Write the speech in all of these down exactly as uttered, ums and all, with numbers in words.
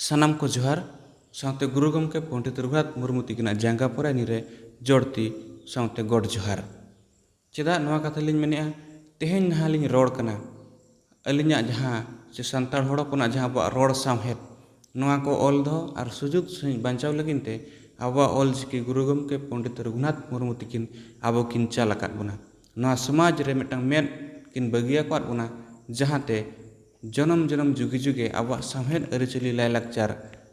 ᱥᱟᱱᱟᱢ ᱠᱚ ᱡᱚᱦᱟᱨ, ᱥᱟᱶᱛᱮ ᱜᱩᱨᱩ ᱜᱚᱢᱠᱮ ᱯᱚᱱᱰᱤᱛ ᱨᱚᱜᱷᱩᱱᱟᱛᱷ ᱢᱩᱨᱢᱩ ᱛᱤᱠᱤᱱᱟᱜ ᱡᱟᱸᱜᱟ ᱯᱚᱨᱟᱭᱱᱤ ᱨᱮ ᱡᱚᱲᱛᱤ ᱥᱟᱶᱛᱮ ᱜᱚᱰ ᱡᱚᱦᱟᱨ᱾ ᱪᱮᱫᱟᱜ ᱱᱚᱣᱟ ᱠᱟᱛᱷᱟ ᱞᱤᱧ ᱢᱮᱱᱮᱫᱼᱟ? ᱛᱮᱦᱮᱧ ᱱᱟᱦᱟᱜ ᱞᱤᱧ ᱨᱚᱲ ᱠᱟᱱᱟ, ᱟᱹᱞᱤᱧᱟᱜ ᱡᱟᱦᱟᱸ ᱥᱮ ᱥᱟᱱᱛᱟᱲ ᱦᱚᱲ ᱦᱚᱯᱚᱱᱟᱜ ᱡᱟᱦᱟᱸ ᱟᱵᱚᱣᱟᱜ ᱨᱚᱲ ᱥᱟᱶᱦᱮᱫ, ᱱᱚᱣᱟ ᱠᱚ ᱚᱞ ᱫᱚᱦᱚ ᱟᱨ ᱥᱩᱡᱩᱛ ᱥᱟᱺᱦᱤᱡ ᱵᱟᱧᱪᱟᱣ ᱞᱟᱹᱜᱤᱫ ᱛᱮ ᱟᱵᱚᱣᱟᱜ ᱚᱞ ᱪᱤᱠᱤ ᱜᱩᱨᱩ ᱜᱚᱢᱠᱮ ᱯᱚᱱᱰᱤᱛ ᱨᱚᱜᱷᱩᱱᱟᱛᱷ ᱢᱩᱨᱢᱩ ᱛᱤᱠᱤᱱ ᱟᱵᱚ ᱠᱤᱱ ᱪᱟᱞ ᱟᱠᱟᱫ ᱵᱚᱱᱟ᱾ ᱱᱚᱣᱟ ᱥᱚᱢᱟᱡᱽ ᱨᱮ ᱢᱤᱫᱴᱟᱝ ᱢᱮᱫ ᱠᱤᱱ ᱵᱟᱹᱜᱤ ᱟᱠᱟᱫ ᱵᱚᱱᱟ, ᱡᱟᱦᱟᱸᱛᱮ ᱡᱚᱱᱚᱢ ᱡᱚᱱᱚᱢ ᱡᱩᱜᱮ ᱡᱩᱜᱮ ᱟᱵᱚᱣᱟᱜ ᱥᱟᱶᱦᱮᱫ, ᱟᱹᱨᱤᱪᱟᱹᱞᱤ, ᱞᱟᱭᱼᱞᱟᱠᱪᱟᱨ,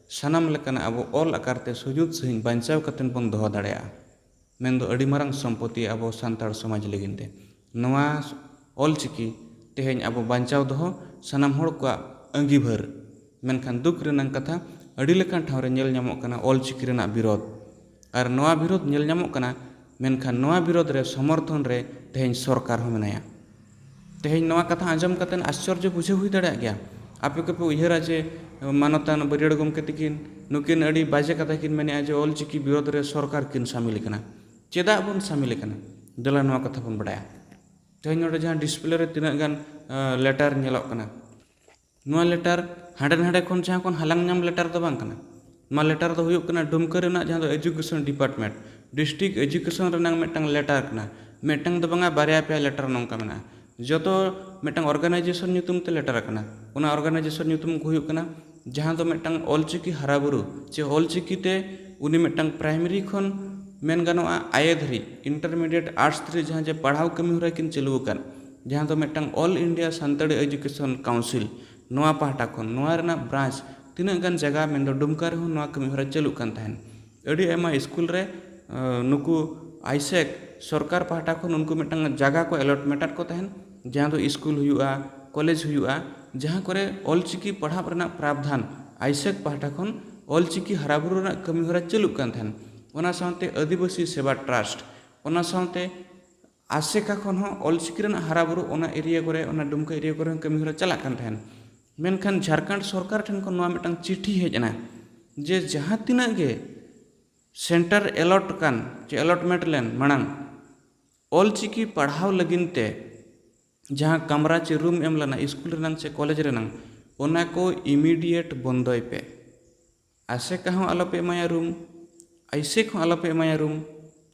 ᱥᱟᱱᱟᱢ ᱞᱮᱠᱟᱱᱟᱜ ᱟᱵᱚ ᱚᱞ ᱟᱠᱟᱨ ᱛᱮ ᱥᱩᱡᱩᱛ ᱥᱟᱺᱦᱤᱡ ᱵᱟᱧᱪᱟᱣ ᱠᱟᱛᱮ ᱵᱚᱱ ᱫᱚᱦᱚ ᱫᱟᱲᱮᱭᱟᱜᱼᱟ᱾ ᱢᱮᱱᱫᱚ ᱟᱹᱰᱤ ᱢᱟᱨᱟᱝ ᱥᱚᱢᱯᱚᱛᱤ ᱟᱵᱚ ᱥᱟᱱᱛᱟᱲ ᱥᱚᱢᱟᱡᱽ ᱞᱟᱹᱜᱤᱫ ᱛᱮ᱾ ᱱᱚᱣᱟ ᱚᱞ ᱪᱤᱠᱤ ᱛᱮᱦᱮᱧ ᱟᱵᱚ ᱵᱟᱧᱪᱟᱣ ᱫᱚᱦᱚ ᱥᱟᱱᱟᱢ ᱦᱚᱲ ᱠᱚᱣᱟᱜ ᱟᱺᱜᱤᱵᱷᱟᱹᱨ᱾ ᱢᱮᱱᱠᱷᱟᱱ ᱫᱩᱠ ᱨᱮᱱᱟᱜ ᱠᱟᱛᱷᱟ, ᱟᱹᱰᱤ ᱞᱮᱠᱟᱱ ᱴᱷᱟᱶ ᱨᱮ ᱧᱮᱞ ᱧᱟᱢᱚᱜ ᱠᱟᱱᱟ ᱚᱞ ᱪᱤᱠᱤ ᱨᱮᱱᱟᱜ ᱵᱤᱨᱳᱫᱷ᱾ ᱟᱨ ᱱᱚᱣᱟ ᱵᱤᱨᱳᱫᱷ ᱧᱮᱞ ᱧᱟᱢᱚᱜ ᱠᱟᱱᱟ, ᱢᱮᱱᱠᱷᱟᱱ ᱱᱚᱣᱟ ᱵᱤᱨᱳᱫᱷ ᱨᱮ ᱥᱚᱢᱚᱨᱛᱷᱚᱱ ᱨᱮ ᱛᱮᱦᱮᱧ ᱥᱚᱨᱠᱟᱨ ᱦᱚᱸ ᱢᱮᱱᱟᱭᱟ᱾ ᱛᱮᱦᱮᱧ ᱱᱚᱣᱟ ᱠᱟᱛᱷᱟ ᱟᱸᱡᱚᱢ ᱠᱟᱛᱮ ᱟᱥᱪᱚᱨᱡᱚ ᱵᱩᱡᱷᱟᱹᱣ ᱦᱩᱭ ᱫᱟᱲᱮᱭᱟᱜ ᱜᱮᱭᱟ᱾ ᱟᱯᱮ ᱠᱚᱯᱮ ᱩᱭᱦᱟᱹᱨᱟ ᱡᱮ ᱢᱟᱱᱚᱛᱟᱱ ᱵᱟᱹᱨᱭᱟᱹᱲ ᱜᱚᱢᱠᱮ ᱛᱤᱠᱤᱱ ᱱᱩᱠᱤᱱ ᱟᱹᱰᱤ ᱵᱟᱡᱮ ᱠᱟᱛᱷᱟ ᱠᱤᱱ ᱢᱮᱱᱮᱫᱼᱟ ᱡᱮ ᱚᱞ ᱪᱤᱠᱤ ᱵᱤᱨᱳᱫᱷ ᱨᱮ ᱥᱚᱨᱠᱟᱨ ᱠᱤᱱ ᱥᱟᱢᱤᱞ ᱠᱟᱱᱟ᱾ ᱪᱮᱫᱟᱜ ᱵᱚᱱ ᱥᱟᱢᱤᱞ ᱠᱟᱱᱟ? ᱫᱮᱞᱟ ᱱᱚᱣᱟ ᱠᱟᱛᱷᱟ ᱵᱚᱱ ᱵᱟᱲᱟᱭᱟ᱾ ᱛᱮᱦᱮᱧ ᱱᱚᱰᱮ ᱡᱟᱦᱟᱸ ᱰᱤᱥᱯᱞᱮ ᱨᱮ ᱛᱤᱱᱟᱹᱜ ᱜᱟᱱ ᱞᱮᱴᱟᱨ ᱧᱮᱞᱚᱜ ᱠᱟᱱᱟ, ᱱᱚᱣᱟ ᱞᱮᱴᱟᱨ ᱦᱟᱸᱰᱮ ᱱᱟᱰᱮ ᱠᱷᱚᱱ ᱡᱟᱦᱟᱸ ᱠᱷᱚᱱ ᱦᱟᱞᱟᱝ ᱧᱟᱢ ᱞᱮᱴᱟᱨ ᱫᱚ ᱵᱟᱝ ᱠᱟᱱᱟ᱾ ᱱᱚᱣᱟ ᱞᱮᱴᱟᱨ ᱫᱚ ᱦᱩᱭᱩᱜ ᱠᱟᱱᱟ ᱰᱩᱢᱠᱟᱹ ᱨᱮᱱᱟᱜ ᱡᱟᱦᱟᱸ ᱫᱚ ᱮᱡᱩᱠᱮᱥᱚᱱ ᱰᱤᱯᱟᱨᱴᱢᱮᱱᱴ, ᱰᱤᱥᱴᱨᱤᱠᱴ ᱮᱡᱩᱠᱮᱥᱚᱱ ᱨᱮᱱᱟᱜ ᱢᱤᱫᱴᱟᱝ ᱞᱮᱴᱟᱨ ᱠᱟᱱᱟ᱾ ᱢᱤᱫᱴᱟᱝ ᱫᱚ ᱵᱟᱝᱟ, ᱵᱟᱨᱭᱟ ᱯᱮᱭᱟ ᱞᱮᱴᱟᱨ ᱱᱚᱝᱠᱟ ᱢᱮᱱᱟᱜᱼᱟ᱾ ᱡᱚᱛᱚ ᱢᱤᱫᱴᱟᱝ ᱚᱨᱜᱟᱱᱟᱭᱡᱮᱥᱚᱱ ᱧᱩᱛᱩᱢ ᱛᱮ ᱞᱮᱴᱟᱨ ᱟᱠᱟᱱᱟ᱾ ᱚᱱᱟ ᱚᱨᱜᱟᱱᱟᱭᱡᱮᱥᱚᱱ ᱧᱩᱛᱩᱢ ᱠᱚ ᱦᱩᱭᱩᱜ ᱠᱟᱱᱟ, ᱡᱟᱦᱟᱸ ᱫᱚ ᱢᱤᱫᱴᱟᱝ ᱚᱞᱪᱤᱠᱤ ᱦᱟᱨᱟᱵᱩᱨᱩ ᱪᱮ ᱚᱞᱪᱤᱠᱤ ᱛᱮ ᱩᱱᱤ ᱢᱤᱫᱴᱟᱝ ᱯᱨᱟᱭᱢᱟᱨᱤ ᱠᱷᱚᱱ ᱢᱮᱱ ᱜᱟᱱᱚᱜᱼᱟ ᱟᱭᱮ ᱫᱷᱟᱹᱨᱤᱡ, ᱤᱱᱴᱟᱨᱢᱤᱰᱤᱭᱮᱴ, ᱟᱨᱴᱥ ᱫᱷᱟᱹᱨᱤᱡ ᱡᱟᱦᱟᱸ ᱡᱮ ᱯᱟᱲᱦᱟᱣ ᱠᱟᱹᱢᱤ ᱦᱚᱨᱟ ᱠᱤᱱ ᱪᱟᱹᱞᱩ ᱟᱠᱟᱫ, ᱡᱟᱦᱟᱸ ᱫᱚ ᱢᱤᱫᱴᱟᱝ all India Santali education council, ᱱᱚᱣᱟ ᱯᱟᱦᱴᱟ ᱠᱷᱚᱱ ᱱᱚᱣᱟ ᱨᱮᱱᱟᱜ ᱵᱨᱟᱧᱪ ᱛᱤᱱᱟᱹᱜ ᱜᱟᱱ ᱡᱟᱭᱜᱟ ᱢᱮᱱᱫᱚ ᱰᱩᱢᱠᱟ ᱨᱮᱦᱚᱸ ᱱᱚᱣᱟ ᱠᱟᱹᱢᱤ ᱦᱚᱨᱟ ᱪᱟᱹᱞᱩᱜ ᱠᱟᱱ ᱛᱟᱦᱮᱸᱱ᱾ ᱟᱹᱰᱤ ᱟᱭᱢᱟ ᱥᱠᱩᱞ ᱨᱮ, ᱟᱸ, ᱱᱩᱠᱩ ᱟᱭᱥᱮᱠ ᱥᱚᱨᱠᱟᱨ ᱯᱟᱦᱴᱟ ᱠᱷᱚᱱ ᱩᱱᱠᱩ ᱢᱤᱫᱴᱟᱝ ᱡᱟᱭᱜᱟ ᱠᱚ ᱮᱞᱚᱴᱢᱮᱱᱴ ᱟᱫ ᱠᱚ ᱛᱟᱦᱮᱸᱱ, ᱡᱟᱦᱟᱸ ᱫᱚ ᱥᱠᱩᱞ ᱦᱩᱭᱩᱜᱼᱟ, ᱠᱚᱞᱮᱡᱽ ᱦᱩᱭᱩᱜᱼᱟ, ᱡᱟᱦᱟᱸ ᱠᱚᱨᱮ ᱚᱞᱪᱤᱠᱤ ᱯᱟᱲᱦᱟᱣ ᱨᱮᱱᱟᱜ ᱯᱨᱟᱵᱽᱫᱷᱟᱱ ᱟᱭᱥᱮᱠ ᱯᱟᱦᱴᱟ ᱠᱷᱚᱱ ᱚᱞᱪᱤᱠᱤ ᱦᱟᱨᱟᱵᱩᱨᱩ ᱨᱮᱱᱟᱜ ᱠᱟᱹᱢᱤ ᱦᱚᱨᱟ ᱪᱟᱹᱞᱩᱜ ᱠᱟᱱ ᱛᱟᱦᱮᱸᱱ᱾ ᱚᱱᱟ ᱥᱟᱶᱛᱮ ᱟᱹᱫᱤᱵᱟᱹᱥᱤ ᱥᱮᱵᱟ ᱴᱨᱟᱥᱴ, ᱚᱱᱟ ᱥᱟᱶᱛᱮ ᱟᱥᱮᱠᱟ ᱠᱷᱚᱱ ᱦᱚᱸ ᱚᱞᱪᱤᱠᱤ ᱨᱮᱱᱟᱜ ᱦᱟᱨᱟᱵᱩᱨᱩ ᱚᱱᱟ ᱮᱨᱤᱭᱟ ᱠᱚᱨᱮ, ᱚᱱᱟ ᱰᱩᱢᱠᱟ ᱮᱨᱤᱭᱟ ᱠᱚᱨᱮ ᱦᱚᱸ ᱠᱟᱹᱢᱤ ᱦᱚᱨᱟ ᱪᱟᱞᱟᱜ ᱠᱟᱱ ᱛᱟᱦᱮᱸᱱ᱾ ᱢᱮᱱᱠᱷᱟᱱ ᱡᱷᱟᱲᱠᱷᱚᱸᱰ ᱥᱚᱨᱠᱟᱨ ᱴᱷᱮᱱ ᱠᱷᱚᱱ ᱱᱚᱣᱟ ᱢᱤᱫᱴᱟᱝ ᱪᱤᱴᱷᱤ ᱦᱮᱡ ᱮᱱᱟ ᱡᱮ ᱡᱟᱦᱟᱸ ᱛᱤᱱᱟᱹᱜ ᱜᱮ ᱥᱮᱱᱴᱟᱨ ᱮᱞᱚᱴ ᱟᱠᱟᱱ ᱪᱮ ᱮᱞᱚᱴᱢᱮᱱᱴ ᱞᱮᱱ ᱢᱟᱲᱟᱝ ᱚᱞᱪᱤᱠᱤ ᱯᱟᱲᱦᱟᱣ ᱞᱟᱹᱜᱤᱫ ᱛᱮ ᱡᱟᱦᱟᱸ ᱠᱟᱢᱨᱟ ᱪᱮ ᱨᱩᱢ ᱮᱢ ᱞᱮᱱᱟ ᱥᱠᱩᱞ ᱨᱮᱱᱟᱝ ᱪᱮ ᱠᱚᱞᱮᱡᱽ ᱨᱮᱱᱟᱝ, ᱚᱱᱟ ᱠᱚ ᱤᱢᱤᱰᱤᱭᱮᱴ ᱵᱚᱱᱫᱚᱭ ᱯᱮ᱾ ᱟᱥᱮᱠᱟ ᱦᱚᱸ ᱟᱞᱚᱯᱮ ᱮᱢᱟᱭᱟ ᱨᱩᱢ, ᱟᱭᱥᱮᱠ ᱦᱚᱸ ᱟᱞᱚᱯᱮ ᱮᱢᱟᱭᱟ ᱨᱩᱢ,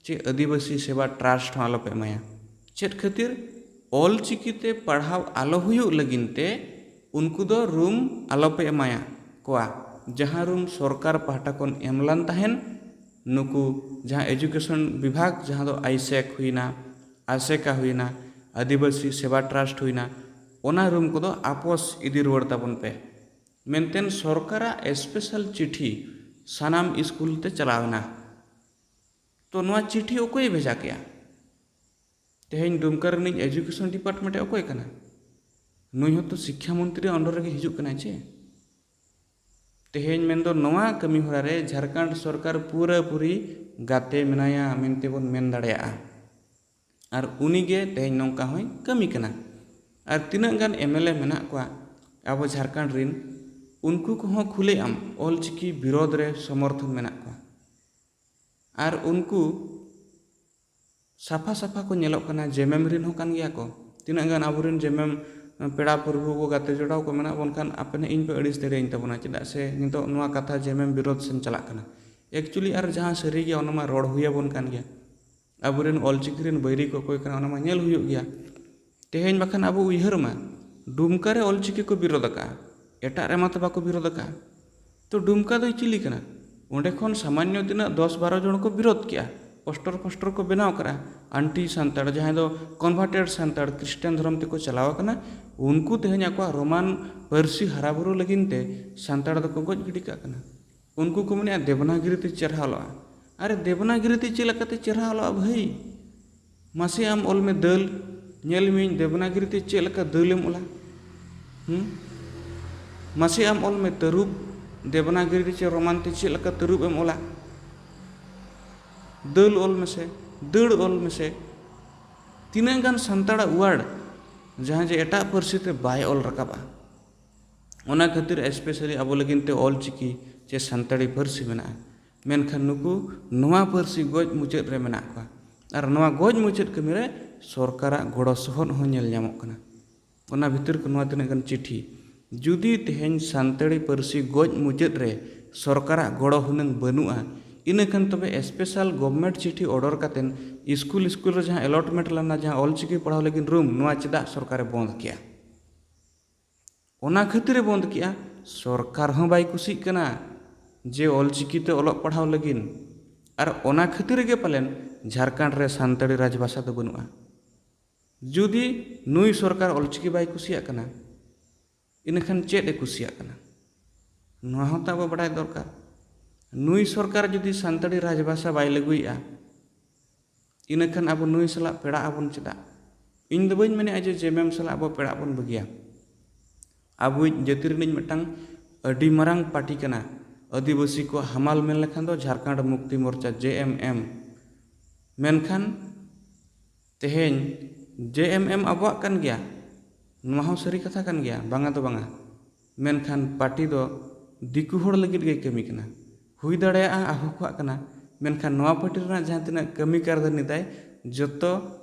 ᱪᱮ ᱟᱹᱫᱤᱵᱟᱹᱥᱤ ᱥᱮᱵᱟ ᱴᱨᱟᱥᱴ ᱦᱚᱸ ᱟᱞᱚᱯᱮ ᱮᱢᱟᱭᱟ᱾ ᱪᱮᱫ ᱠᱷᱟᱹᱛᱤᱨ? ᱚᱞ ᱪᱤᱠᱤ ᱛᱮ ᱯᱟᱲᱦᱟᱣ ᱟᱞᱚ ᱦᱩᱭᱩᱜ ᱞᱟᱹᱜᱤᱫ ᱛᱮ ᱩᱱᱠᱩ ᱫᱚ ᱨᱩᱢ ᱟᱞᱚᱯᱮ ᱮᱢᱟᱭᱟ ᱠᱚᱣᱟ᱾ ᱡᱟᱦᱟᱸ ᱨᱩᱢ ᱥᱚᱨᱠᱟᱨ ᱯᱟᱦᱴᱟ ᱠᱷᱚᱱ ᱮᱢ ᱞᱟᱱ ᱛᱟᱦᱮᱱ, ᱱᱩᱠᱩ ᱡᱟᱦᱟᱸ ᱮᱡᱩᱠᱮᱥᱚᱱ ᱵᱤᱵᱷᱟᱜᱽ, ᱡᱟᱦᱟᱸ ᱫᱚ ᱟᱭᱥᱮᱠ ᱦᱩᱭᱱᱟ, ᱟᱥᱮᱠᱟ ᱦᱩᱭᱱᱟ, ᱟᱹᱫᱤᱵᱟᱹᱥᱤ ᱥᱮᱵᱟ ᱴᱨᱟᱥᱴ ᱦᱩᱭᱱᱟ, ᱚᱱᱟ ᱨᱩᱢ ᱠᱚᱫᱚ ᱟᱯᱚᱥ ᱤᱫᱤ ᱨᱩᱣᱟᱹᱲ ᱛᱟᱵᱚᱱ ᱯᱮ ᱢᱮᱱᱛᱮᱱ ᱥᱚᱨᱠᱟᱨᱟᱜ ᱥᱯᱮᱥᱟᱞ ᱪᱤᱴᱷᱤ ᱥᱟᱱᱟᱢ ᱥᱠᱩᱞ ᱛᱮ ᱪᱟᱞᱟᱣ ᱮᱱᱟ᱾ ᱛᱚ ᱱᱚᱣᱟ ᱪᱤᱴᱷᱤ ᱚᱠᱚᱭᱮ ᱵᱷᱮᱡᱟ ᱠᱮᱜᱼᱟ? ᱛᱮᱦᱮᱧ ᱰᱩᱢᱠᱟ ᱨᱤᱱᱤᱡ ᱮᱡᱩᱠᱮᱥᱚᱱ ᱰᱤᱯᱟᱨᱴᱢᱮᱱᱴ ᱮ ᱚᱠᱚᱭ ᱠᱟᱱᱟ? ᱱᱩᱭ ᱦᱚᱸᱛᱚ ᱥᱤᱠᱠᱷᱟ ᱢᱚᱱᱛᱨᱤ under ᱨᱮᱜᱮ ᱦᱤᱡᱩᱜ ᱠᱟᱱᱟᱭ ᱪᱮ? ᱛᱮᱦᱮᱧ ᱢᱮᱱᱫᱚ ᱱᱚᱣᱟ ᱠᱟᱹᱢᱤ ᱦᱚᱨᱟ ᱨᱮ ᱡᱷᱟᱲᱠᱷᱚᱸᱰ ᱥᱚᱨᱠᱟᱨ ᱯᱩᱨᱟᱹᱯᱩᱨᱤ ᱜᱟᱛᱮ ᱢᱮᱱᱟᱭᱟ ᱢᱮᱱᱛᱮ ᱵᱚᱱ ᱢᱮᱱ ᱫᱟᱲᱮᱭᱟᱜᱼᱟ᱾ ᱟᱨ ᱩᱱᱤᱜᱮ ᱛᱮᱦᱮᱧ ᱱᱚᱝᱠᱟ ᱦᱚᱸᱭ ᱠᱟᱹᱢᱤ ᱠᱟᱱᱟ᱾ ᱟᱨ ᱛᱤᱱᱟᱹᱜ ᱜᱟᱱ ᱮᱢ ᱮᱞ ᱮ ᱢᱮᱱᱟᱜ ᱠᱚᱣᱟ ᱟᱵᱚ ᱡᱷᱟᱲᱠᱷᱚᱸᱰ ᱨᱤᱱ, ᱩᱱᱠᱩ ᱠᱚᱦᱚᱸ ᱠᱷᱩᱞᱮ ᱟᱢ ᱚᱞ ᱪᱤᱠᱤ ᱵᱤᱨᱳᱫᱷ ᱨᱮ ᱥᱚᱢᱚᱨᱛᱷᱚᱱ ᱢᱮᱱᱟᱜ ᱠᱚᱣᱟ᱾ ᱟᱨ ᱩᱱᱠᱩ ᱥᱟᱯᱷᱟ ᱥᱟᱯᱷᱟ ᱠᱚ ᱧᱮᱞᱚᱜ ᱠᱟᱱᱟ, ᱡᱮᱢᱮᱢ ᱨᱤᱱ ᱦᱚᱸ ᱠᱟᱱ ᱜᱮᱭᱟ ᱠᱚ᱾ ᱛᱤᱱᱟᱹᱜ ᱜᱟᱱ ᱟᱵᱚᱨᱮᱱ ᱡᱮᱢᱮᱢ ᱯᱮᱲᱟ ᱯᱨᱚᱵᱷᱩ ᱠᱚ, ᱜᱟᱛᱮ ᱡᱚᱲᱟᱣ ᱠᱚ ᱢᱮᱱᱟᱜ ᱵᱚᱱ ᱠᱷᱟᱱ, ᱟᱯᱮ ᱱᱟᱜ ᱤᱧ ᱯᱮ ᱟᱹᱲᱤᱥ ᱫᱟᱲᱮᱭᱟᱹᱧ ᱛᱟᱵᱚᱱᱟ, ᱪᱮᱫᱟᱜ ᱥᱮ ᱱᱤᱛᱚᱜ ᱱᱚᱣᱟ ᱠᱟᱛᱷᱟ ᱡᱮᱢᱮᱢ ᱵᱤᱨᱳᱫᱷ ᱥᱮᱱ ᱪᱟᱞᱟᱜ ᱠᱟᱱᱟ᱾ Actually ᱟᱨ ᱡᱟᱦᱟᱸ ᱥᱟᱹᱨᱤ ᱜᱮᱭᱟ, ᱚᱱᱟ ᱢᱟ ᱨᱚᱲ ᱦᱩᱭ ᱟᱵᱚᱱ ᱠᱟᱱ ᱜᱮᱭᱟ᱾ ᱟᱵᱚᱨᱮᱱ ᱚᱞᱪᱤᱠᱤ ᱨᱮᱱ ᱵᱟᱹᱭᱨᱤ ᱠᱚ ᱚᱠᱚᱭ ᱠᱟᱱᱟ, ᱚᱱᱟ ᱢᱟ ᱧᱮᱞ ᱦᱩᱭᱩᱜ ᱜᱮᱭᱟ᱾ ᱛᱮᱦᱮᱧ ᱵᱟᱠᱷᱟᱱ ᱟᱵᱚ ᱩᱭᱦᱟᱹᱨ ᱢᱟ, ᱰᱩᱢᱠᱟ ᱨᱮ ᱚᱞᱪᱤᱠᱤ ᱠᱚ ᱵᱤᱨᱳᱫᱷ ᱟᱠᱟᱫᱼᱟ, ᱮᱴᱟᱜ ᱨᱮᱢᱟ ᱛᱚ ᱵᱟᱠᱚ ᱵᱤᱨᱳᱫᱷ ᱟᱠᱟᱫᱼᱟ᱾ ᱛᱚ ᱰᱩᱢᱠᱟ ᱫᱚᱭ ᱪᱤᱞᱤ ᱠᱟᱱᱟ? ᱚᱸᱰᱮ ᱠᱷᱚᱱ ᱥᱟᱢᱟᱱᱭᱚ ᱛᱤᱱᱟᱹᱜ ᱫᱚᱥ ᱵᱟᱨᱚ ᱡᱚᱱ ᱠᱚ ᱵᱤᱨᱳᱫᱷ ᱠᱮᱜᱼᱟ, ᱯᱳᱥᱴᱟᱨ ᱯᱳᱥᱴᱟᱨ ᱠᱚ ᱵᱮᱱᱟᱣ ᱠᱟᱜᱼᱟ, ᱟᱱᱴᱤ ᱥᱟᱱᱛᱟᱲ, ᱡᱟᱦᱟᱸᱭ ᱫᱚ ᱠᱚᱱᱵᱷᱟᱨᱴᱮᱰ ᱥᱟᱱᱛᱟᱲ, ᱠᱷᱨᱤᱥᱴᱟᱱ ᱫᱷᱚᱨᱚᱢ ᱛᱮᱠᱚ ᱪᱟᱞᱟᱣ ᱟᱠᱟᱱᱟ, ᱩᱱᱠᱩ ᱛᱮᱦᱮᱧ ᱟᱠᱚᱣᱟᱜ ᱨᱳᱢᱟᱱ ᱯᱟᱹᱨᱥᱤ ᱦᱟᱨᱟᱵᱩᱨᱩ ᱞᱟᱹᱜᱤᱫ ᱛᱮ ᱥᱟᱱᱛᱟᱲ ᱫᱚᱠᱚ ᱜᱚᱡ ᱜᱤᱰᱤ ᱠᱟᱜ ᱠᱟᱱᱟ᱾ ᱩᱱᱠᱩ ᱠᱚ ᱢᱮᱱᱮᱫᱼᱟ ᱫᱮᱵᱽᱱᱟᱜᱤᱨᱤ ᱛᱮ ᱪᱮᱦᱨᱟ ᱚᱞᱚᱜᱼᱟ᱾ ᱟᱨᱮ ᱫᱮᱵᱽᱱᱟᱜᱤᱨᱤ ᱛᱮ ᱪᱮᱫ ᱞᱮᱠᱟᱛᱮ ᱪᱮᱦᱨᱟ ᱚᱞᱚᱜᱼᱟ ᱵᱷᱟᱹᱭ? ᱢᱟᱥᱮ ᱟᱢ ᱚᱞ ᱢᱮ ᱫᱟᱹᱞ, ᱧᱮᱞ ᱢᱤᱭᱟᱹᱧ ᱫᱮᱵᱽᱱᱟᱜᱤᱨᱤ ᱛᱮ ᱪᱮᱫ ᱞᱮᱠᱟ ᱫᱟᱹᱞ ᱮᱢ ᱚᱞᱟ? ᱦᱩᱸ? ᱢᱟᱥᱮ ᱟᱢ ᱚᱞ ᱢᱮ ᱛᱟᱹᱨᱩᱵ, ᱫᱮᱵᱽᱱᱟᱜᱤᱨᱤ ᱪᱮ ᱨᱳᱢᱟᱱ ᱛᱮ ᱪᱮᱫ ᱞᱮᱠᱟ ᱛᱟᱹᱨᱩᱵ ᱮᱢ ᱚᱞᱟ? ᱫᱟᱹᱞ ᱚᱞ ᱢᱮᱥᱮ, ᱫᱟᱹᱲ ᱚᱞ ᱢᱮᱥᱮ᱾ ᱛᱤᱱᱟᱹᱜ ᱜᱟᱱ ᱥᱟᱱᱛᱟᱲᱟᱜ word ᱡᱟᱦᱟᱸ ᱡᱮ ᱮᱴᱟᱜ ᱯᱟᱹᱨᱥᱤ ᱛᱮ ᱵᱟᱭ ᱚᱞ ᱨᱟᱠᱟᱵᱼᱟ᱾ ᱚᱱᱟ ᱠᱷᱟᱹᱛᱤᱨ specially ᱟᱵᱚ ᱞᱟᱹᱜᱤᱫ ᱛᱮ ᱚᱞ ᱪᱤᱠᱤ ᱪᱮ ᱥᱟᱱᱛᱟᱲᱤ ᱯᱟᱹᱨᱥᱤ ᱢᱮᱱᱟᱜᱼᱟ, ᱢᱮᱱᱠᱷᱟᱱ ᱱᱩᱠᱩ ᱱᱚᱣᱟ ᱯᱟᱹᱨᱥᱤ ᱜᱚᱡ ᱢᱩᱪᱟᱹᱫ ᱨᱮ ᱢᱮᱱᱟᱜ ᱠᱚᱣᱟ᱾ ᱟᱨ ᱱᱚᱣᱟ ᱜᱚᱡ ᱢᱩᱪᱟᱹᱫ ᱠᱟᱹᱢᱤ ᱨᱮ ᱥᱚᱨᱠᱟᱨᱟᱜ ᱜᱚᱲᱚ ᱥᱚᱦᱚᱫ ᱦᱚᱸ ᱧᱮᱞ ᱧᱟᱢᱚᱜ ᱠᱟᱱᱟ᱾ ᱚᱱᱟ ᱵᱷᱤᱛᱤᱨ ᱠᱷᱚᱱ ᱱᱚᱣᱟ ᱛᱤᱱᱟᱹᱜ ᱜᱟᱱ ᱪᱤᱴᱷᱤ, ᱡᱩᱫᱤ ᱛᱮᱦᱮᱧ ᱥᱟᱱᱛᱟᱲᱤ ᱯᱟᱹᱨᱥᱤ ᱜᱚᱡ ᱢᱩᱪᱟᱹᱫ ᱨᱮ ᱥᱚᱨᱠᱟᱨᱟᱜ ᱜᱚᱲᱚ ᱦᱩᱱᱟᱹᱝ ᱵᱟᱹᱱᱩᱜᱼᱟ, ᱤᱱᱟᱹ ᱠᱷᱟᱱ ᱛᱚᱵᱮ ᱥᱯᱮᱥᱟᱞ ᱜᱚᱵᱷᱢᱮᱱᱴ ᱪᱤᱴᱷᱤ ᱚᱰᱚᱨ ᱠᱟᱛᱮᱱ ᱥᱠᱩᱞ ᱥᱠᱩᱞ ᱨᱮ ᱡᱟᱦᱟᱸ ᱮᱞᱚᱴᱢᱮᱱᱴ ᱞᱮᱱᱟ, ᱡᱟᱦᱟᱸ ᱚᱞᱪᱤᱠᱤ ᱯᱟᱲᱦᱟᱣ ᱞᱟᱹᱜᱤᱫ ᱨᱩᱢ, ᱱᱚᱣᱟ ᱪᱮᱫᱟᱜ ᱥᱚᱨᱠᱟᱨᱮ ᱵᱚᱸᱫᱽ ᱠᱮᱜᱼᱟ? ᱚᱱᱟ ᱠᱷᱟᱹᱛᱤᱨᱮ ᱵᱚᱸᱫᱽ ᱠᱮᱜᱼᱟ, ᱥᱚᱨᱠᱟᱨ ᱦᱚᱸ ᱵᱟᱭ ᱠᱩᱥᱤᱜ ᱠᱟᱱᱟ ᱡᱮ ᱚᱞᱪᱤᱠᱤ ᱛᱮ ᱚᱞᱚᱜ ᱯᱟᱲᱦᱟᱣ ᱞᱟᱹᱜᱤᱫ᱾ ᱟᱨ ᱚᱱᱟ ᱠᱷᱟᱹᱛᱤᱨ ᱜᱮ ᱯᱟᱞᱮᱱ ᱡᱷᱟᱲᱠᱷᱚᱸᱰ ᱨᱮ ᱥᱟᱱᱛᱟᱲᱤ ᱨᱟᱡᱽᱵᱷᱟᱥᱟ ᱫᱚ ᱵᱟᱹᱱᱩᱜᱼᱟ᱾ ᱡᱩᱫᱤ ᱱᱩᱭ ᱥᱚᱨᱠᱟᱨ ᱚᱞᱪᱤᱠᱤ ᱵᱟᱭ ᱠᱩᱥᱤᱭᱟᱜ ᱠᱟᱱᱟ, ᱤᱱᱟᱹᱠᱷᱟᱱ ᱪᱮᱫ ᱮ ᱠᱩᱥᱤᱭᱟᱜ ᱠᱟᱱᱟ? ᱱᱚᱣᱟ ᱦᱚᱸ ᱛᱚ ᱟᱵᱚ ᱵᱟᱰᱟᱭ ᱫᱚᱨᱠᱟᱨ᱾ ᱱᱩᱭ ᱥᱚᱨᱠᱟᱨ ᱡᱩᱫᱤ ᱥᱟᱱᱛᱟᱲᱤ ᱨᱟᱡᱽᱵᱷᱟᱥᱟ ᱵᱟᱭ ᱞᱟᱹᱜᱩᱭᱮᱫᱼᱟ, ᱤᱱᱟᱹᱠᱷᱟᱱ ᱟᱵᱚ ᱱᱩᱭ ᱥᱟᱞᱟᱜ ᱯᱮᱲᱟᱜ ᱟᱵᱚᱱ ᱪᱮᱫᱟᱜ? ᱤᱧ ᱫᱚ ᱵᱟᱹᱧ ᱢᱮᱱᱮᱫᱼᱟ ᱡᱮ ᱡᱮᱢᱮᱢ ᱥᱟᱞᱟᱜ ᱟᱵᱚ ᱯᱮᱲᱟᱜ ᱵᱚᱱ ᱵᱟᱹᱜᱤᱭᱟ᱾ ᱟᱵᱚᱭᱤᱡ ᱡᱟᱹᱛᱤ ᱨᱤᱱᱤᱡ ᱢᱤᱫᱴᱟᱝ ᱟᱹᱰᱤ ᱢᱟᱨᱟᱝ ᱯᱟᱨᱴᱤ ᱠᱟᱱᱟ᱾ ᱟᱹᱫᱤᱵᱟᱹᱥᱤ ᱠᱚᱣᱟᱜ ᱦᱟᱢᱟᱞ ᱢᱮᱱ ᱞᱮᱠᱷᱟᱱ ᱫᱚ ᱡᱷᱟᱲᱠᱷᱚᱸᱰ ᱢᱩᱠᱛᱤ ᱢᱳᱨᱪᱟ, ᱡᱮ ᱮᱢ ᱮᱢ᱾ ᱢᱮᱱᱠᱷᱟᱱ ᱛᱮᱦᱮᱧ ᱡᱮ ᱮᱢ ᱮᱢ ᱟᱵᱚᱣᱟᱜ ᱠᱟᱱ ᱜᱮᱭᱟ, ᱱᱚᱣᱟ ᱦᱚᱸ ᱥᱟᱹᱨᱤ ᱠᱟᱛᱷᱟ ᱠᱟᱱ ᱜᱮᱭᱟ, ᱵᱟᱝᱟ ᱫᱚ ᱵᱟᱝᱟ᱾ ᱢᱮᱱᱠᱷᱟᱱ ᱯᱟᱨᱴᱤ ᱫᱚ ᱫᱤᱠᱩ ᱦᱚᱲ ᱞᱟᱹᱜᱤᱫ ᱜᱮᱭ ᱠᱟᱹᱢᱤ ᱠᱟᱱᱟ᱾ ᱦᱩᱭ ᱫᱟᱲᱮᱭᱟᱜᱼᱟ ᱟᱵᱚ ᱠᱚᱣᱟᱜ ᱠᱟᱱᱟ, ᱢᱮᱱᱠᱷᱟᱱ ᱱᱚᱣᱟ ᱯᱟᱨᱴᱤ ᱨᱮᱱᱟᱜ ᱡᱟᱦᱟᱸ ᱛᱤᱱᱟᱹᱜ ᱠᱟᱹᱢᱤ ᱠᱟᱨᱫᱷᱟᱹᱱᱤ ᱛᱟᱭ, ᱡᱚᱛᱚ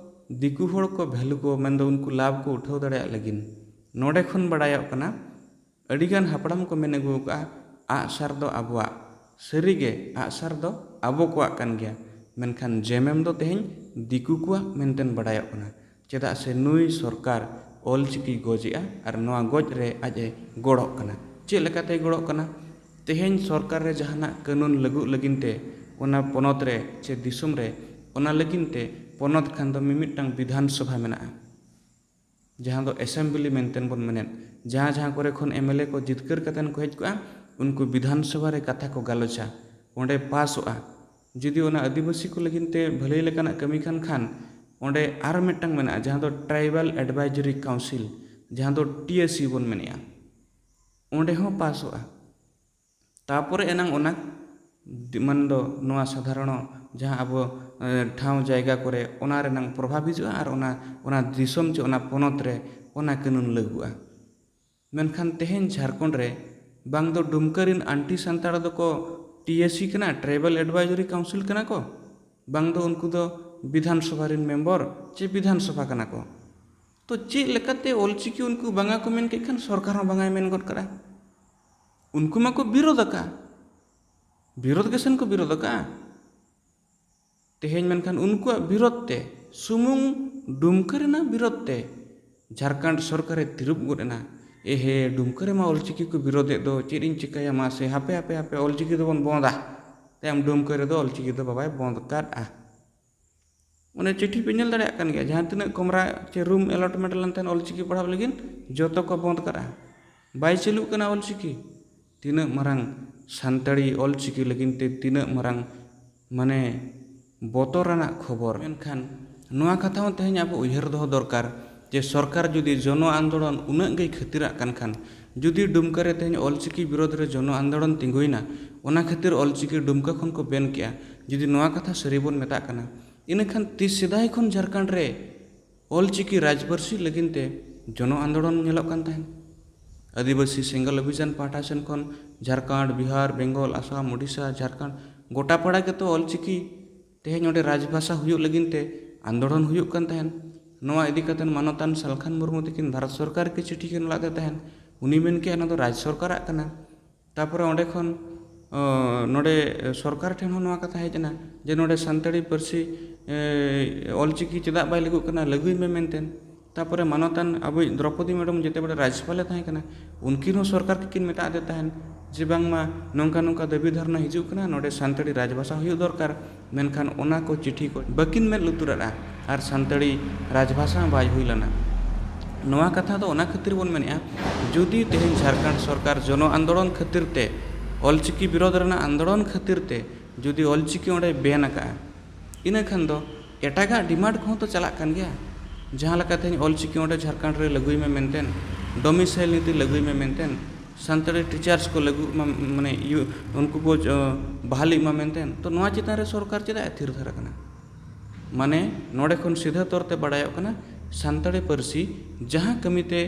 ᱫᱤᱠᱩ ᱦᱚᱲ ᱠᱚ ᱵᱷᱮᱞᱩ ᱠᱚ, ᱢᱮᱱᱫᱚ ᱩᱱᱠᱩ ᱞᱟᱵᱷ ᱠᱚ ᱩᱴᱷᱟᱹᱣ ᱫᱟᱲᱮᱭᱟᱜ ᱞᱟᱹᱜᱤᱫ᱾ ᱱᱚᱰᱮ ᱠᱷᱚᱱ ᱵᱟᱲᱟᱭᱚᱜ ᱠᱟᱱᱟ, ᱟᱹᱰᱤᱜᱟᱱ ᱦᱟᱯᱲᱟᱢ ᱠᱚ ᱢᱮᱱ ᱟᱹᱜᱩ ᱟᱠᱟᱫᱼᱟ, ᱟᱜᱼᱥᱟᱨ ᱫᱚ ᱟᱵᱚᱣᱟᱜ᱾ ᱥᱟᱹᱨᱤᱜᱮ ᱟᱜᱼᱥᱟᱨ ᱫᱚ ᱟᱵᱚ ᱠᱚᱣᱟᱜ ᱠᱟᱱ ᱜᱮᱭᱟ, ᱢᱮᱱᱠᱷᱟᱱ ᱡᱮᱢᱮᱢ ᱫᱚ ᱛᱮᱦᱮᱧ ᱫᱤᱠᱩ ᱠᱚᱣᱟᱜ ᱢᱮᱱᱛᱮ ᱵᱟᱰᱟᱭᱚᱜ ᱠᱟᱱᱟ᱾ ᱪᱮᱫᱟᱜ ᱥᱮ ᱱᱩᱭ ᱥᱚᱨᱠᱟᱨ ᱚᱞᱪᱤᱠᱤ ᱜᱚᱡᱮᱜᱼᱟ ᱟᱨ ᱱᱚᱣᱟ ᱜᱚᱡ ᱨᱮ ᱟᱡ ᱮ ᱜᱚᱲᱚᱜ ᱠᱟᱱᱟ᱾ ᱪᱮᱫ ᱞᱮᱠᱟᱛᱮᱭ ᱜᱚᱲᱚᱜ ᱠᱟᱱᱟ? ᱛᱮᱦᱮᱧ ᱥᱚᱨᱠᱟᱨ ᱨᱮ ᱡᱟᱦᱟᱱᱟᱜ ᱠᱟᱹᱱᱩᱱ ᱞᱟᱹᱜᱩᱜ ᱞᱟᱹᱜᱤᱫ ᱛᱮ ᱚᱱᱟ ᱯᱚᱱᱚᱛ ᱨᱮ ᱪᱮ ᱫᱤᱥᱚᱢ ᱨᱮ, ᱚᱱᱟ ᱞᱟᱹᱜᱤᱫ ᱛᱮ ᱯᱚᱱᱚᱛ ᱠᱷᱟᱱ ᱫᱚ ᱢᱤᱢᱤᱫᱴᱟᱝ ᱵᱤᱫᱷᱟᱱ ᱥᱚᱵᱷᱟ ᱢᱮᱱᱟᱜᱼᱟ, ᱡᱟᱦᱟᱸ ᱫᱚ ᱮᱥᱮᱢᱵᱞᱤ ᱢᱮᱱᱛᱮ ᱵᱚᱱ ᱢᱮᱱᱮᱫ᱾ ᱡᱟᱦᱟᱸ ᱡᱟᱦᱟᱸ ᱠᱚᱨᱮ ᱠᱷᱚᱱ ᱮᱢ ᱮᱞ ᱮ ᱠᱚ ᱡᱤᱛᱠᱟᱹᱨ ᱠᱟᱛᱮᱱ ᱠᱚ ᱦᱮᱡ ᱠᱚᱜᱼᱟ, ᱩᱱᱠᱩ ᱵᱤᱫᱷᱟᱱ ᱥᱚᱵᱷᱟ ᱨᱮ ᱠᱟᱛᱷᱟ ᱠᱚ ᱜᱟᱞᱚᱪᱟ, ᱚᱸᱰᱮ ᱯᱟᱥᱚᱜᱼᱟ᱾ ᱡᱩᱫᱤ ᱚᱱᱟ ᱟᱹᱫᱤᱵᱟᱹᱥᱤ ᱠᱚ ᱞᱟᱹᱜᱤᱫ ᱛᱮ ᱵᱷᱟᱹᱞᱟᱹᱭ ᱞᱮᱠᱟᱱᱟᱜ ᱠᱟᱹᱢᱤ ᱠᱟᱱ ᱠᱷᱟᱱ, ᱚᱸᱰᱮ ᱟᱨ ᱢᱤᱫᱴᱟᱝ ᱢᱮᱱᱟᱜᱼᱟ, ᱡᱟᱦᱟᱸ ᱫᱚ ᱴᱨᱟᱭᱵᱟᱞ ᱮᱰᱵᱟᱭᱡᱟᱨᱤ ᱠᱟᱣᱩᱱᱥᱤᱞ, ᱡᱟᱦᱟᱸ ᱫᱚ ᱴᱤ ᱮ ᱥᱤ ᱵᱚᱱ ᱢᱮᱱᱮᱫᱼᱟ, ᱚᱸᱰᱮ ᱦᱚᱸ ᱯᱟᱥᱚᱜᱼᱟ᱾ ᱛᱟᱯᱚᱨᱮ ᱮᱱᱟᱝ ᱚᱱᱟ ᱫᱤ-, ᱢᱟᱱ ᱫᱚ ᱱᱚᱣᱟ ᱥᱟᱫᱷᱟᱨᱚᱱᱚ ᱡᱟᱦᱟᱸ ᱟᱵᱚ, ᱮ, ᱴᱷᱟᱶ ᱡᱟᱭᱜᱟ ᱠᱚᱨᱮ ᱚᱱᱟ ᱨᱮᱱᱟᱝ ᱯᱨᱚᱵᱷᱟᱵᱽ ᱦᱤᱡᱩᱜᱼᱟ ᱟᱨ ᱚᱱᱟ, ᱚᱱᱟ ᱫᱤᱥᱚᱢ ᱪᱮ ᱚᱱᱟ ᱯᱚᱱᱚᱛ ᱨᱮ ᱚᱱᱟ ᱠᱟᱹᱱᱩᱱ ᱞᱟᱹᱜᱩᱜᱼᱟ᱾ ᱢᱮᱱᱠᱷᱟᱱ ᱛᱮᱦᱮᱧ ᱡᱷᱟᱲᱠᱷᱚᱸᱰ ᱨᱮ ᱵᱟᱝ ᱫᱚ ᱰᱩᱢᱠᱟᱹ ᱨᱤᱱ ᱟᱱᱴᱤ ᱥᱟᱱᱛᱟᱲ ᱫᱚᱠᱚ ᱴᱤ ᱮ ᱥᱤ ᱠᱟᱱᱟ, ᱴᱨᱟᱭᱵᱟᱞ ᱮᱰᱵᱟᱭᱡᱟᱨᱤ ᱠᱟᱣᱩᱱᱥᱤᱞ ᱠᱟᱱᱟ ᱠᱚ, ᱵᱟᱝ ᱫᱚ ᱩᱱᱠᱩ ᱫᱚ ᱵᱤᱫᱷᱟᱱ ᱥᱚᱵᱷᱟ ᱨᱤᱱ ᱢᱮᱢᱵᱚᱨ ᱪᱮ ᱵᱤᱫᱷᱟᱱ ᱥᱚᱵᱷᱟ ᱠᱟᱱᱟ ᱠᱚ᱾ ᱛᱚ ᱪᱮᱫ ᱞᱮᱠᱟᱛᱮ ᱚᱞᱪᱤᱠᱤ ᱩᱱᱠᱩ ᱵᱟᱝᱟ ᱠᱚ ᱢᱮᱱ ᱠᱮᱫ ᱠᱷᱟᱱ ᱥᱚᱨᱠᱟᱨ ᱦᱚᱸ ᱵᱟᱝᱟᱭ ᱢᱮᱱ ᱜᱚᱫ ᱠᱟᱫᱟ? ᱩᱱᱠᱩ ᱢᱟᱠᱚ ᱵᱤᱨᱳᱫ ᱟᱠᱟᱫ᱾ ᱵᱤᱨᱳᱫᱷ ᱜᱮ ᱥᱮᱱ ᱠᱚ ᱵᱤᱨᱳᱫᱷ ᱟᱠᱟᱫᱼᱟ᱾ ᱛᱮᱦᱮᱧ ᱢᱮᱱᱠᱷᱟᱱ ᱩᱱᱠᱩᱣᱟᱜ ᱵᱤᱨᱳᱫᱷ ᱛᱮ, ᱥᱩᱢᱩᱝ ᱰᱩᱢᱠᱟᱹ ᱨᱮᱱᱟᱜ ᱵᱤᱨᱳᱫᱷ ᱛᱮ ᱡᱷᱟᱲᱠᱷᱚᱸᱰ ᱥᱚᱨᱠᱟᱨᱮ ᱛᱤᱨᱩᱵ ᱜᱚᱫ ᱮᱱᱟ᱾ ᱮᱦᱮ, ᱰᱩᱢᱠᱟᱹ ᱨᱮᱢᱟ ᱚᱞᱪᱤᱠᱤ ᱠᱚ ᱵᱤᱨᱳᱫᱷᱮᱫ ᱫᱚ, ᱪᱮᱫ ᱤᱧ ᱪᱤᱠᱟᱹᱭᱟ ᱢᱟᱥᱮ, ᱦᱟᱯᱮ ᱦᱟᱯᱮ ᱦᱟᱯᱮ, ᱚᱞᱪᱤᱠᱤ ᱫᱚᱵᱚᱱ ᱵᱚᱸᱫᱟ᱾ ᱛᱟᱭᱚᱢ ᱰᱩᱢᱠᱟᱹ ᱨᱮᱫᱚ ᱚᱞᱪᱤᱠᱤ ᱫᱚ ᱵᱟᱵᱟᱭ ᱵᱚᱸᱫ ᱟᱠᱟᱫᱼᱟ᱾ ᱚᱱᱮ ᱪᱤᱴᱷᱤ ᱯᱮ ᱧᱮᱞ ᱫᱟᱲᱮᱭᱟᱜ ᱠᱟᱱ ᱜᱮᱭᱟ, ᱡᱟᱦᱟᱸ ᱛᱤᱱᱟᱹᱜ ᱠᱚᱢᱨᱟ ᱪᱮ ᱨᱩᱢ ᱮᱞᱚᱴᱢᱮᱱᱴ ᱞᱮᱱ ᱛᱟᱦᱮᱸᱫ ᱚᱞᱪᱤᱠᱤ ᱯᱟᱲᱦᱟᱣ ᱞᱟᱹᱜᱤᱫ, ᱡᱚᱛᱚ ᱠᱚ ᱵᱚᱸᱫ ᱠᱟᱜᱼᱟ᱾ ᱵᱟᱭ ᱪᱟᱹᱞᱩᱜ ᱠᱟᱱᱟ ᱚᱞᱪᱤᱠᱤ᱾ ᱛᱤᱱᱟᱹᱜ ᱢᱟᱨᱟᱝ ᱥᱟᱱᱛᱟᱲᱤ ᱚᱞᱪᱤᱠᱤ ᱞᱟᱹᱜᱤᱫ ᱛᱮ ᱛᱤᱱᱟᱹᱜ ᱢᱟᱨᱟᱝ, ᱢᱟᱱᱮ, ᱵᱚᱛᱚᱨᱟᱱᱟᱜ ᱠᱷᱚᱵᱚᱨ᱾ ᱢᱮᱱᱠᱷᱟᱱ ᱱᱚᱣᱟ ᱠᱟᱛᱷᱟ ᱦᱚᱸ ᱛᱮᱦᱮᱧ ᱟᱵᱚ ᱩᱭᱦᱟᱹᱨ ᱫᱚᱦᱚ ᱫᱚᱨᱠᱟᱨ ᱡᱮ ᱥᱚᱨᱠᱟᱨ ᱡᱩᱫᱤ ᱡᱚᱱᱚ ᱟᱱᱫᱳᱞᱚᱱ ᱩᱱᱟᱹᱜ ᱜᱮᱭ ᱠᱷᱟᱹᱛᱤᱨᱟᱜ ᱠᱟᱱ ᱠᱷᱟᱱ, ᱡᱩᱫᱤ ᱰᱩᱢᱠᱟ ᱨᱮ ᱛᱮᱦᱮᱧ ᱚᱞᱪᱤᱠᱤ ᱵᱤᱨᱳᱫᱷ ᱨᱮ ᱡᱚᱱᱚ ᱟᱱᱫᱳᱞᱚᱱ ᱛᱤᱸᱜᱩᱭᱮᱱᱟ, ᱚᱱᱟ ᱠᱷᱟᱹᱛᱤᱨ ᱚᱞᱪᱤᱠᱤ ᱰᱩᱢᱠᱟ ᱠᱷᱚᱱ ᱠᱚ ᱵᱮᱱ ᱠᱮᱜᱼᱟ, ᱡᱩᱫᱤ ᱱᱚᱣᱟ ᱠᱟᱛᱷᱟ ᱥᱟᱹᱨᱤ ᱵᱚᱱ ᱢᱮᱛᱟᱜ ᱠᱟᱱᱟ, ᱤᱱᱟᱹᱠᱷᱟᱱ ᱛᱤᱥ ᱥᱮᱫᱟᱭ ᱠᱷᱚᱱ ᱡᱷᱟᱲᱠᱷᱚᱸᱰ ᱨᱮ ᱚᱞᱪᱤᱠᱤ ᱨᱟᱡᱽ ᱯᱟᱹᱨᱥᱤ ᱞᱟᱹᱜᱤᱫ ᱛᱮ ᱡᱚᱱᱚ ᱟᱱᱫᱳᱞᱚᱱ ᱧᱮᱞᱚᱜ ᱠᱟᱱ ᱛᱟᱦᱮᱸᱱ᱾ ᱟᱹᱫᱤᱵᱟᱹᱥᱤ ᱥᱮᱸᱜᱮᱞ ᱚᱵᱷᱤᱡᱟᱱ ᱯᱟᱦᱴᱟ ᱥᱮᱱ ᱠᱷᱚᱱ ᱡᱷᱟᱲᱠᱷᱚᱸᱰ, ᱵᱤᱦᱟᱨ, ᱵᱮᱝᱜᱚᱞ, ᱟᱥᱟᱢ, ᱳᱰᱤᱥᱟ, ᱡᱷᱟᱲᱠᱷᱚᱸᱰ, ᱜᱚᱴᱟ ᱯᱟᱲᱟ ᱜᱮᱛᱚ ᱚᱞᱪᱤᱠᱤ ᱛᱮᱦᱮᱧ ᱚᱸᱰᱮ ᱨᱟᱡᱽᱵᱷᱟᱥᱟ ᱦᱩᱭᱩᱜ ᱞᱟᱹᱜᱤᱫ ᱛᱮ ᱟᱱᱫᱳᱞᱚᱱ ᱦᱩᱭᱩᱜ ᱠᱟᱱ ᱛᱟᱦᱮᱸᱱ᱾ ᱱᱚᱣᱟ ᱤᱫᱤ ᱠᱟᱛᱮ ᱢᱟᱱᱚᱛᱟᱱ ᱥᱟᱞᱠᱷᱟᱱ ᱢᱩᱨᱢᱩ ᱛᱟᱹᱠᱤᱱ ᱵᱷᱟᱨᱚᱛ ᱥᱚᱨᱠᱟᱨ ᱠᱤ ᱪᱤᱴᱷᱤ ᱠᱤᱱ ᱚᱞᱟᱫ ᱛᱟᱦᱮᱸᱱ᱾ ᱩᱱᱤ ᱢᱮᱱ ᱠᱮᱜᱼᱟ, "ᱱᱚᱣᱟ ᱫᱚ ᱨᱟᱡᱽ ᱥᱚᱨᱠᱟᱨᱟᱜ ᱠᱟᱱᱟ᱾" ᱛᱟᱯᱚᱨᱮ ᱚᱸᱰᱮ ᱠᱷᱚᱱ, ᱚ, ᱱᱚᱰᱮ ᱥᱚᱨᱠᱟᱨ ᱴᱷᱮᱱ ᱦᱚᱸ ᱱᱚᱣᱟ ᱠᱟᱛᱷᱟ ᱦᱮᱡ ᱮᱱᱟ ᱡᱮ ᱱᱚᱰᱮ ᱥᱟᱱᱛᱟᱲᱤ ᱯᱟᱹᱨᱥᱤ, ᱮ, ᱚᱞᱪᱤᱠᱤ ᱪᱮᱫᱟᱜ ᱵᱟᱭ ᱞᱟᱹᱜᱩᱜ ᱠᱟᱱᱟ, ᱞᱟᱹᱜᱩᱭ ᱢᱮ ᱢᱮᱱᱛᱮ᱾ ᱛᱟᱯᱚᱨᱮ ᱢᱟᱱᱚᱛᱟᱱ ᱟᱵᱚᱭᱤᱡ ᱫᱨᱚᱯᱚᱫᱤ ᱢᱮᱰᱚᱢ ᱡᱮᱛᱮ ᱵᱮᱲᱟ ᱨᱟᱡᱽᱯᱟᱞᱮ ᱛᱟᱦᱮᱸ ᱠᱟᱱᱟ, ᱩᱱᱠᱤᱱ ᱦᱚᱸ ᱥᱚᱨᱠᱟᱨ ᱠᱤᱱ ᱢᱮᱛᱟᱫᱮ ᱛᱟᱦᱮᱸᱱ ᱡᱮ ᱵᱟᱝᱢᱟ ᱱᱚᱝᱠᱟ ᱱᱚᱝᱠᱟ ᱫᱟᱹᱵᱤ ᱫᱷᱟᱨᱱᱟ ᱦᱤᱡᱩᱜ ᱠᱟᱱᱟ, ᱱᱚᱰᱮ ᱥᱟᱱᱛᱟᱲᱤ ᱨᱟᱡᱽᱵᱷᱟᱥᱟ ᱦᱩᱭᱩᱜ ᱫᱚᱨᱠᱟᱨ, ᱢᱮᱱᱠᱷᱟᱱ ᱚᱱᱟ ᱠᱚ ᱪᱤᱴᱷᱤ ᱠᱚ ᱵᱟᱹᱠᱤᱱ ᱢᱮᱫ ᱞᱩᱛᱩᱨᱟᱫᱼᱟ ᱟᱨ ᱥᱟᱱᱛᱟᱲᱤ ᱨᱟᱡᱽᱵᱷᱟᱥᱟ ᱦᱚᱸ ᱵᱟᱭ ᱦᱩᱭ ᱞᱮᱱᱟ᱾ ᱱᱚᱣᱟ ᱠᱟᱛᱷᱟ ᱫᱚ ᱚᱱᱟ ᱠᱷᱟᱹᱛᱤᱨ ᱵᱚᱱ ᱢᱮᱱᱮᱫᱼᱟ, ᱡᱩᱫᱤ ᱛᱮᱦᱮᱧ ᱡᱷᱟᱲᱠᱷᱚᱸᱰ ᱥᱚᱨᱠᱟᱨ ᱡᱚᱱᱚ ᱟᱱᱫᱳᱞᱚᱱ ᱠᱷᱟᱹᱛᱤᱨ ᱛᱮ, ᱚᱞᱪᱤᱠᱤ ᱵᱤᱨᱳᱫᱷ ᱨᱮᱱᱟᱜ ᱟᱱᱫᱳᱞᱚᱱ ᱠᱷᱟᱹᱛᱤᱨ ᱛᱮ ᱡᱩᱫᱤ ᱚᱞᱪᱤᱠᱤ ᱚᱸᱰᱮ ᱵᱮᱱ ᱟᱠᱟᱫᱼᱟ, ᱤᱱᱟᱹ ᱠᱷᱟᱱ ᱫᱚ ᱮᱴᱟᱜᱟᱜ ᱰᱤᱢᱟᱱᱰ ᱠᱚᱦᱚᱸ ᱛᱚ ᱪᱟᱞᱟᱜ ᱠᱟᱱ ᱜᱮᱭᱟ᱾ ᱡᱟᱦᱟᱸ ᱞᱮᱠᱟ ᱛᱮᱦᱮᱧ ᱚᱞᱪᱤᱠᱤ ᱚᱸᱰᱮ ᱡᱷᱟᱲᱠᱷᱚᱸᱰ ᱨᱮ ᱞᱟᱹᱜᱩᱭ ᱢᱮ ᱢᱮᱱᱛᱮ, ᱰᱚᱢᱤᱥᱟᱭᱤᱞ ᱱᱤᱛᱤ ᱞᱟᱹᱜᱩᱭ ᱢᱮ ᱢᱮᱱᱛᱮ, ᱥᱟᱱᱛᱟᱲᱤ ᱴᱤᱪᱟᱨᱥ ᱠᱚ ᱞᱟᱹᱜᱩ ᱢᱟ, ᱢᱟᱱᱮ ᱤᱭᱟᱹ, ᱩᱱᱠᱩ ᱠᱚ, ᱚ, ᱵᱟᱦᱟᱞᱤᱜ ᱢᱟ ᱢᱮᱱᱛᱮ᱾ ᱛᱚ ᱱᱚᱣᱟ ᱪᱮᱛᱟᱱ ᱨᱮ ᱥᱚᱨᱠᱟᱨ ᱪᱮᱫᱟᱜ ᱮ ᱛᱷᱤᱨ ᱛᱷᱟᱨ ᱟᱠᱟᱱᱟ? ᱢᱟᱱᱮ ᱱᱚᱰᱮ ᱠᱷᱚᱱ ᱥᱤᱫᱷᱟᱹ ᱛᱚᱨ ᱛᱮ ᱵᱟᱲᱟᱭᱚᱜ ᱠᱟᱱᱟ, ᱥᱟᱱᱛᱟᱲᱤ ᱯᱟᱹᱨᱥᱤ ᱡᱟᱦᱟᱸ ᱠᱟᱹᱢᱤ ᱛᱮ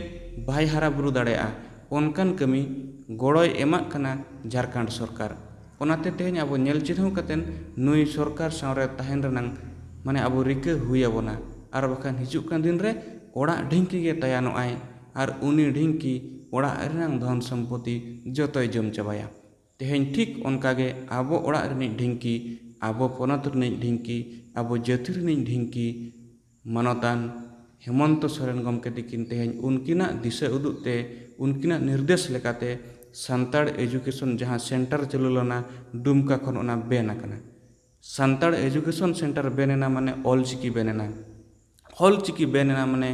ᱵᱟᱭ ᱦᱟᱨᱟ ᱵᱩᱨᱩ ᱫᱟᱲᱮᱭᱟᱜᱼᱟ, ᱚᱱᱠᱟᱱ ᱠᱟᱹᱢᱤ ᱜᱚᱲᱚᱭ ᱮᱢᱟᱜ ᱠᱟᱱᱟ ᱡᱷᱟᱲᱠᱷᱚᱸᱰ ᱥᱚᱨᱠᱟᱨ᱾ ᱚᱱᱟᱛᱮ ᱛᱮᱦᱮᱧ ᱟᱵᱚ ᱧᱮᱞ ᱪᱤᱱᱦᱟᱹᱣ ᱠᱟᱛᱮᱱ ᱱᱩᱭ ᱥᱚᱨᱠᱟᱨ ᱥᱟᱶᱨᱮ ᱛᱟᱦᱮᱱ ᱨᱮᱱᱟᱝ, ᱢᱟᱱᱮ, ᱟᱵᱚ ᱨᱤᱠᱟᱹ ᱦᱩᱭ ᱟᱵᱚᱱᱟ, ᱟᱨ ᱵᱟᱠᱷᱟᱱ ᱦᱤᱡᱩᱜ ᱠᱟᱱ ᱫᱤᱱ ᱨᱮ ᱚᱲᱟᱜ ᱰᱷᱤᱝᱠᱤ ᱜᱮ ᱛᱟᱭᱟᱱᱚᱜ ᱟᱭ ᱟᱨ ᱩᱱᱤ ᱰᱷᱤᱝᱠᱤ ᱚᱲᱟᱜ ᱨᱮᱱᱟᱝ ᱫᱷᱚᱱ ᱥᱚᱢᱯᱚᱛᱤ ᱡᱚᱛᱚᱭ ᱡᱚᱢ ᱪᱟᱵᱟᱭᱟ᱾ ᱛᱮᱦᱮᱧ ᱴᱷᱤᱠ ᱚᱱᱠᱟᱜᱮ ᱟᱵᱚ ᱚᱲᱟᱜ ᱨᱤᱱᱤᱡ ᱰᱷᱤᱝᱠᱤ, ᱟᱵᱚ ᱯᱚᱱᱚᱛ ᱨᱤᱱᱤᱡ ᱰᱷᱤᱝᱠᱤ, ᱟᱵᱚ ᱡᱟᱹᱛᱤ ᱨᱤᱱᱤᱡ ᱰᱷᱤᱝᱠᱤ ᱢᱟᱱᱚᱛᱟᱱ ᱦᱮᱢᱚᱱᱛᱚ ᱥᱚᱨᱮᱱ ᱜᱚᱢᱠᱮ ᱛᱤᱠᱤᱱ ᱛᱮᱦᱮᱧ ᱩᱱᱠᱤᱱᱟᱜ ᱫᱤᱥᱟᱹ ᱩᱫᱩᱜ ᱛᱮ, ᱩᱱᱠᱤᱱᱟᱜ ᱱᱤᱨᱫᱮᱥ ᱞᱮᱠᱟᱛᱮ ᱥᱟᱱᱛᱟᱲ education ᱡᱟᱦᱟᱸ center ᱪᱟᱹᱞᱩ ᱞᱮᱱᱟ ᱰᱩᱢᱠᱟ ᱠᱷᱚᱱ, ᱚᱱᱟ ᱵᱮᱱ ᱟᱠᱟᱱᱟ᱾ ᱥᱟᱱᱛᱟᱲ education center ᱵᱮᱱ ᱮᱱᱟ ᱢᱟᱱᱮ ᱚᱞᱪᱤᱠᱤ ᱵᱮᱱ ᱮᱱᱟ᱾ ᱚᱞᱪᱤᱠᱤ ᱵᱮᱱ ᱮᱱᱟ ᱢᱟᱱᱮ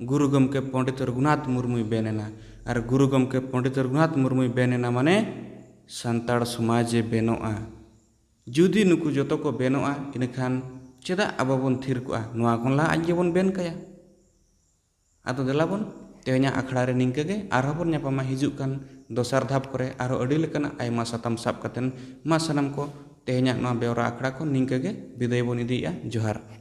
ᱜᱩᱨᱩ ᱜᱚᱢᱠᱮ ᱯᱚᱱᱰᱤᱛ ᱨᱚᱜᱷᱩᱱᱟᱛᱷ ᱢᱩᱨᱢᱩᱭ ᱵᱮᱱ ᱮᱱᱟ᱾ ᱟᱨ ᱜᱩᱨᱩ ᱜᱚᱢᱠᱮ ᱯᱚᱱᱰᱤᱛ ᱨᱚᱜᱷᱩᱱᱟᱛᱷ ᱢᱩᱨᱢᱩᱭ ᱵᱮᱱ ᱮᱱᱟ ᱢᱟᱱᱮ ᱥᱟᱱᱛᱟᱲ ᱥᱚᱢᱟᱡᱽ ᱮ ᱵᱮᱱᱚᱜᱼᱟ᱾ ᱡᱩᱫᱤ ᱱᱩᱠᱩ ᱡᱚᱛᱚ ᱠᱚ ᱵᱮᱱᱚᱜᱼᱟ, ᱤᱱᱟᱹᱠᱷᱟᱱ ᱪᱮᱫᱟᱜ ᱟᱵᱚ ᱵᱚᱱ ᱛᱷᱤᱨ ᱠᱚᱜᱼᱟ? ᱱᱚᱣᱟ ᱠᱷᱚᱱ ᱞᱟᱦᱟ ᱟᱡ ᱜᱮᱵᱚᱱ ᱵᱮᱱ ᱠᱟᱭᱟ᱾ ᱟᱫᱚ ᱫᱮᱞᱟ ᱵᱚᱱ, ᱛᱮᱦᱮᱧᱟᱜ ᱟᱠᱷᱲᱟ ᱨᱮ ᱱᱤᱝᱠᱟᱹ ᱜᱮ᱾ ᱟᱨᱦᱚᱸ ᱵᱚᱱ ᱧᱟᱯᱟᱢᱟ ᱦᱤᱡᱩᱜ ᱠᱟᱱ ᱫᱚᱥᱟᱨ ᱫᱷᱟᱯ ᱠᱚᱨᱮ, ᱟᱨᱦᱚᱸ ᱟᱹᱰᱤ ᱞᱮᱠᱟᱱᱟᱜ ᱟᱭᱢᱟ ᱥᱟᱛᱟᱢ ᱥᱟᱵ ᱠᱟᱛᱮᱱ᱾ ᱢᱟ ᱥᱟᱱᱟᱢ ᱠᱚ, ᱛᱮᱦᱮᱧᱟᱜ ᱱᱚᱣᱟ ᱵᱮᱣᱨᱟ ᱟᱠᱷᱲᱟ ᱠᱷᱚᱱ ᱱᱤᱝᱠᱟᱹ ᱜᱮ ᱵᱤᱫᱟᱹᱭ ᱵᱚᱱ ᱤᱫᱤᱭᱮᱫᱼᱟ᱾ ᱡᱚᱦᱟᱨ᱾